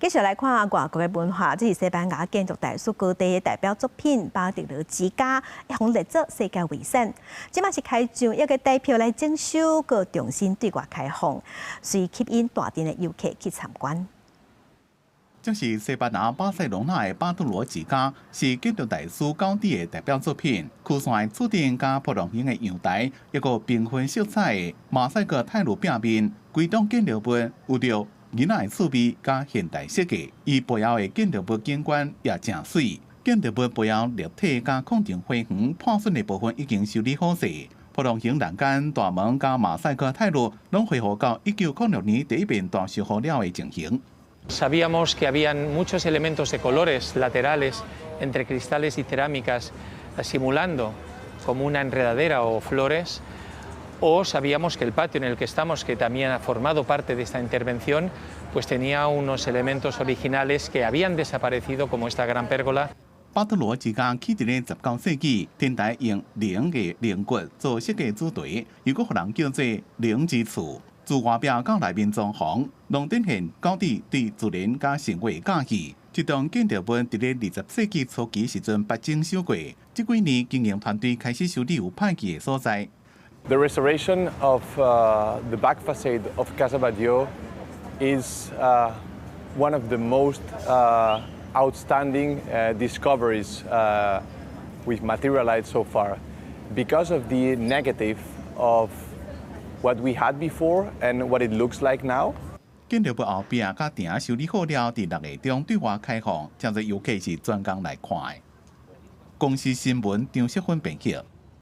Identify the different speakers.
Speaker 1: 繼續來看外國的文化，這是西班牙建築大師高迪的代表作品《巴特羅之家》，予列做世界遺產。這馬是開場一個代表來整修，閣重新對外開放，隨吸引大陣的遊客去參觀。
Speaker 2: 這是西班牙巴塞隆納的巴特羅之家，是建築大師高迪的代表作品。曲線柱頂佮波浪形的陽台，一個繽紛色彩的馬賽克泰魯壁面，規棟建築物有著囡仔的趣味佮現代設計。伊背後的建築物景觀也誠媠。建築物背後立體佮空中花園破損的部分已經修理好勢。波浪形欄杆、大門佮馬賽克泰魯，攏恢復到1906年第一遍大修好了的情形。
Speaker 3: Sabíamos que habían muchos elementos de colores laterales entre cristales y cerámicas simulando como una enredadera o flores, o sabíamos que el patio en el que estamos, que también ha formado parte de esta intervención, pues tenía unos elementos originales que habían desaparecido, como esta gran pérgola.
Speaker 2: 巴特羅之家起佇咧19世紀，天台用龍的龍骨做設計主題，又閣予人叫做龍之厝。自外壁到內面裝潢，攏展現高迪對自然佮生活的佮意。這棟建築物佇咧20世紀初期時陣捌整修過，這幾年經營團隊開始修理有歹去的所在。
Speaker 4: The restoration of the back facade of Casa Batlló is one of the most outstanding discoveries we've materialized so far because of the negative of what we had before and what it looks like now.
Speaker 2: 建築物後壁佮埕修理好了，佇6月中對外開放，誠濟遊客是專工來看的。公視新聞張淑芬編輯。